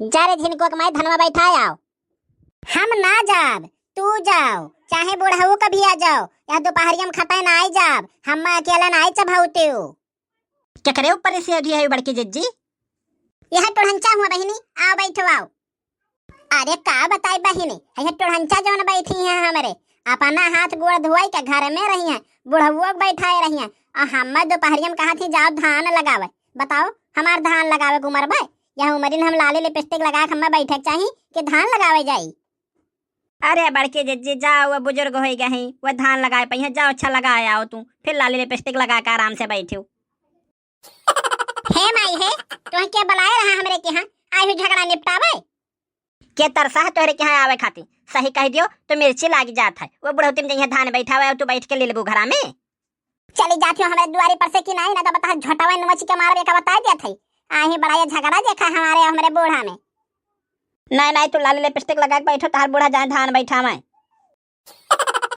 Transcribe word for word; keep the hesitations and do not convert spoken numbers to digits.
जा रे झिनकुआ के माई, धनवा बैठाए आओ। हम ना जाब, तू जाओ, चाहे बुढ़ऊ का भी आ जाओ, या दुपहरिया में खटाए ना आई जाब, हम अकेला ना आई चभाउते हो। केकरे ऊपर से अड़ी है बड़की जिज्जी? यह टोढ़ंचा हुआ बहिनी, आओ बैठो आओ। अरे का बताई बहिनी, यह टोढ़ंचा जौन बैठी है हमरे, अपना हाथ गोड़ धोई के घर में रही है, बुढ़ऊ के बैठाए रही है, और हम दुपहरिया में कहा थी जाओ धान लगावे। बताओ, हमार धान लगावे के उमर बा? यह उमरिन हम लाली लिपस्टिक लगा के हमें बैठे के चाही कि धान लगावे जाई? अरे बड़की जिज्जी, जाओ, वो बुजुर्ग होई गए हैं, वो धान लगाए पइहें, जाओ अच्छा लगाए आओ तू, फिर लाली लिपस्टिक लगा के आराम से बैठो। हे माई हे, तोहे के बुलाए रहा हमरे के यहाँ, आई हुई झगड़ा निपटावे? के तरसा है तोहरे के यहाँ आवे खातिर? सही कह दियो तो मिर्ची लाग जात है, वो बुढ़ौती में जइहे धान बैठावे और तू बैठ के ले लेबू घरा में। चली जाती हो हमरे दुआरी पर से कि नहीं, ना तो बता झोटावा नोच के मारबे का बता दिया था। आही बड़ा ये झगड़ा देखा हमारे हमरे बूढ़ा में। नहीं नहीं, तू लाली लिपस्टिक लगा के बैठो, तहार बूढ़ा जाए धान बैठावे।